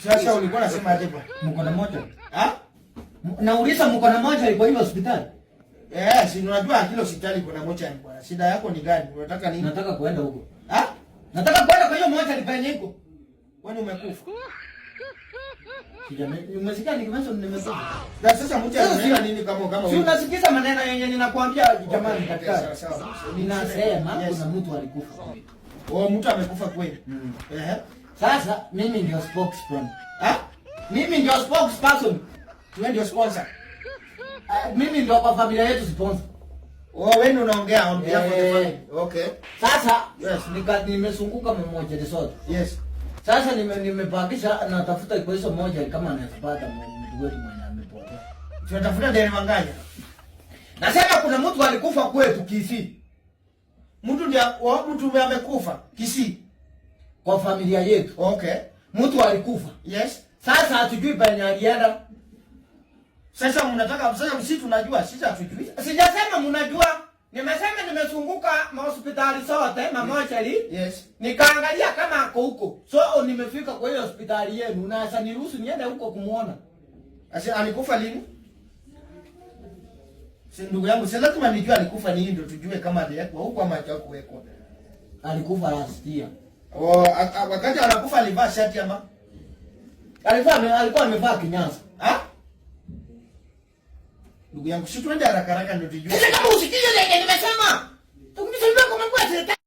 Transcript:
Sasa ulikuwa unasema aje bwana? Mko na moja? Ha? Nauliza, mko na moja kwa hiyo hospitali? Eh, si unajua kila hospitali kuna mochari bwana. Shida yako ni gani? Unataka nini? Nataka kuenda huko. Ha? Nataka kuenda kwa hiyo mochari penye iko. Kwani umekufa? Kijana, umesikia nikimesha nimekufa. Na sasa mochari Sasa unaenda nini kama Si wewe? unasikiza maneno yenye ninakwambia jamani, Okay, daktari. sawa, sawa. Ninasema kuna mtu alikufa. Oh, mtu amekufa kweli. Ehe. Sasa mimi ndio spokesperson. Ha? Mimi ndio spokesperson. Wewe ndio sponsor. Mimi ndio kwa familia yetu sponsor. Oh, wewe ndio unaongea on behalf of the Eh. family. Okay. Sasa nimezunguka mmoja sote. Sasa nimepakisha natafuta kwa hizo moja kama anaweza pata mtu wetu mwenye amepotea. Tunatafuta dereva nganya. Nasema kuna mtu alikufa kwetu Kisii. Mtu ndiye, oh, mtu amekufa Kisii. Kwa familia yetu. Mtu alikufa. Sasa hatujui penye alienda. Sasa mnataka sasa sisi tunajua, sisi hatujui. Sijasema mnajua. Nimesema nimezunguka mahospitali zote, mamochari. Nikaangalia kama ako huko. So nimefika kwa hiyo hospitali yenu na sasa niruhusu niende huko kumuona. Asa alikufa lini? Si ndugu yangu, si lazima nijue alikufa lini ndio tujue kama aliwekwa huko ama hajakuwekwa. Alikufa last year. Oh, wakati anakufa alivaa shati ama? Alikuwa amevaa kinyasa. Ha? Ndugu yangu, si tuende haraka haraka ndio tujue. Sasa kama usikize lenye nimesema. Tukunisaidia kwa mambo ya serikali.